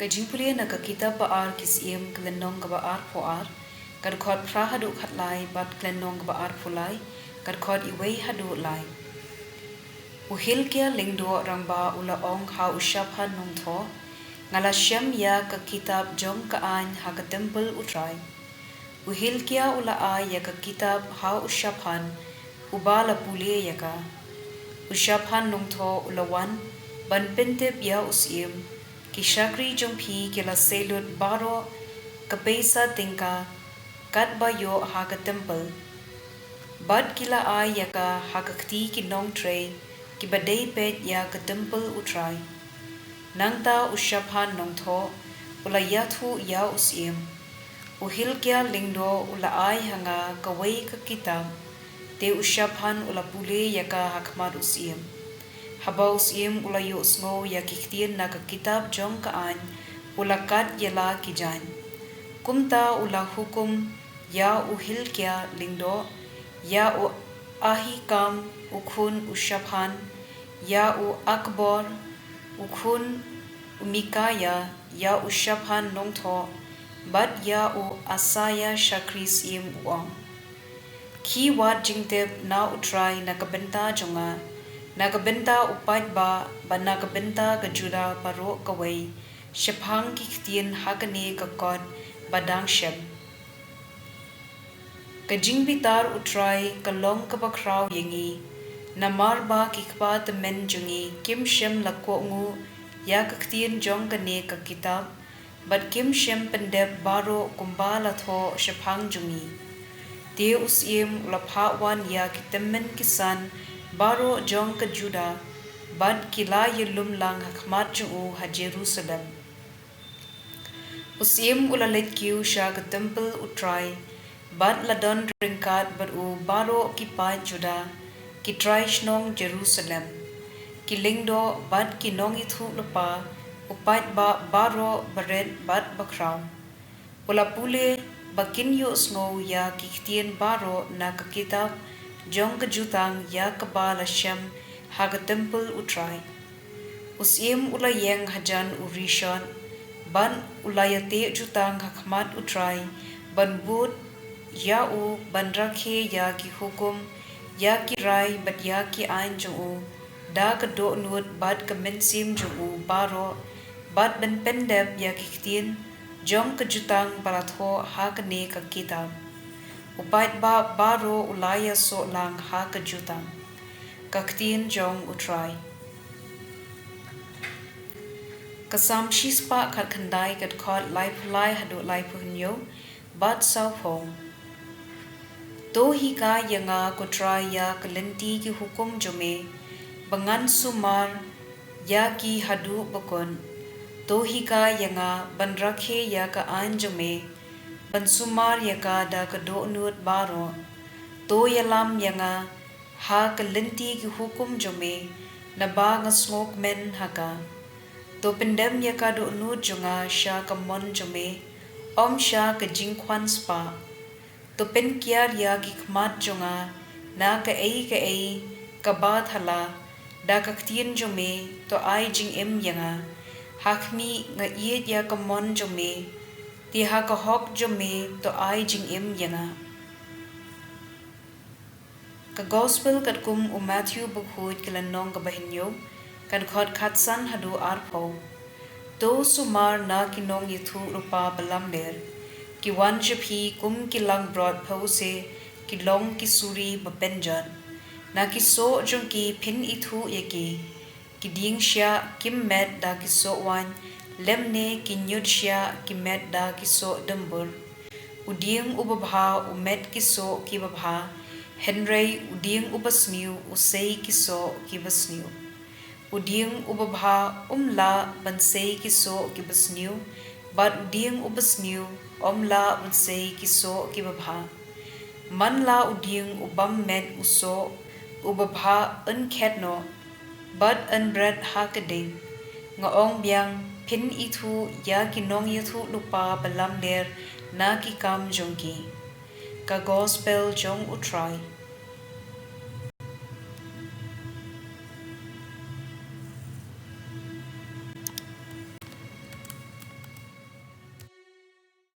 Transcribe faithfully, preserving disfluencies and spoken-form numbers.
Ka jingpule na ka kitab Ba-ar Ki Syiem, ka lynnong kaba arphew ar, ka dkhot phra haduh khatlai, bad ka lynnong kaba arphew lai, ka dkhot wei haduh lai. U Hilkia lyngdoh rangbah u la ong ha u Shaphan nongthoh, Nga la shem ïa ka kitab jong ka aiñ ha ka templ U Trai. U Hilkia u la ai ïa ka kitab ha u Shaphan, uba la pule ïa ka. U Shaphan nongthoh u la wan ban pyntip ïa u syiem, ki shakri jong phi ki la sei lut baroh ka pisa tyngka katba ïoh ha ka templ, bad ki la ai ïa ka ha ka kti ki nongtrei kiba dei peit ïa ka templ U Trai. Nangta u Shaphan nongthoh u la ïathuh ïa u syiem, U Hilkia lyngdoh u la ai ha nga kawei ka kitab. Te u Shaphan u la pule ïa ka ha khmat u syiem. Haba u syiem u la ïohsngew ïa ki ktien na ka kitab jong ka aiñ, u la kat ïa la ki jaiñ. Kumta u la hukum ïa u Hilkia lyngdoh, ïa u Ahikam u khun u Shaphan, ïa u Akbor u khun u Mikaïa, ïa u Shaphan nongthoh, bad ïa u Asaïa shakri syiem, u ong, Khie wad jingtip na U Trai na ka bynta jong nga, na ka bynta u paidbah, bad na ka bynta ka Judah baroh kawei, shaphang ki ktien ha kane ka kot ba dang shem. Ka jingbitar U Trai ka long kaba khraw ïa ngi, namar ba ki kpa tymmen jong ngi kim shym la kohnguh ïa ka ktien jong kane ka kitab, bad kim shym pyndep baroh kumba la thoh shaphang jong ngi. Te u syiem u la phah wan ïa ki tymmen ki san baroh jong ka Judah, bad ki la ïalum lang ha khmat jong u ha Jerusalem. U syiem u la leit kiew sha ka templ U Trai, bad la don ryngkat bad u baroh ki paid Judah, ki trai shnong Jerusalem, ki lyngdoh bad ki nongïathuhlypa, u paidbah baroh, barit bad bakhraw. U la pule ba kin ïohsngew ïa ki ktien baroh na ka kitab jong ka jutang ïa kaba la shem ha ka templ U Trai. U syiem u la ïeng hajan u Rishon, bad u la ïateh jutang ha khmat U Trai, ban bud ïa u ban rakhe ïa ki hukum, ïa ki rai bad ïa ki aiñ jong u, da ka dohnud bad ka mynsiem jong u baroh, bad ban pyndep ïa ki ktien jong ka jutang ba la thoh ha kane ka kitab. U paidbah baroh u la ïasoh lang ha ka jutang. Ka ktien jong U Trai. Ka Salm shispah khatkhyndai, ka dkhot laiphew lai haduh laiphew hynñiew, bad sawphew. To hikai ïa nga, ko Trai, ïa ka lynti ki hukum jong me, ba ngan sumar ïa ki haduh ba kut. To hikai ïa nga ban rakhe ïa ka aiñ jong me, ban sumar ïa ka da ka dohnud baroh. To ïalam ïa nga ha ka lynti ki hukum jong me, naba nga sngewkmen ha ka. To pyndem ïa ka dohnud jong nga sha ka mon jong me, ym sha ka jingkwah spah. To pynkiar ïa ki khmat jong nga na kaei kaei kaba thala, da ka ktien jong me to ai jingim ïa nga. Ha khmih, nga ïeit ïa ka mon jong me, te ha ka hok jong me to ai jingim ïa nga. Ka Gospel katkum u Mathaiw bakhuid, ka lynnong kaba hynñiew, ka dkhot khatsan haduh arphew. To sumar na ki nongïathuhlypa balamler, ki wan sha phi kum ki langbrot, phi u se ki long ki suri bapynjot. Na ki soh jong ki phin ithuh ïa ki. Ki dieng shiah kim met da ki soh waiñ, lymne ki ñiut shiah ki met da ki soh dumbur. U dieng uba bha u met ki soh kiba bha, hynrei u dieng uba sniew u sei ki soh kiba sniew. U dieng uba bha um lah ban sei ki soh kiba sniew, bad u dieng uba sniew um lah ban sei ki soh kiba bha. Man la u dieng u bym met u soh uba bha un khet noh, bad un bret ha ka ding. Nga ong biang, phin ithuh ïa ki nongïathuhlypa balamler na ki kam jong ki. Ka Gospel jong U Trai.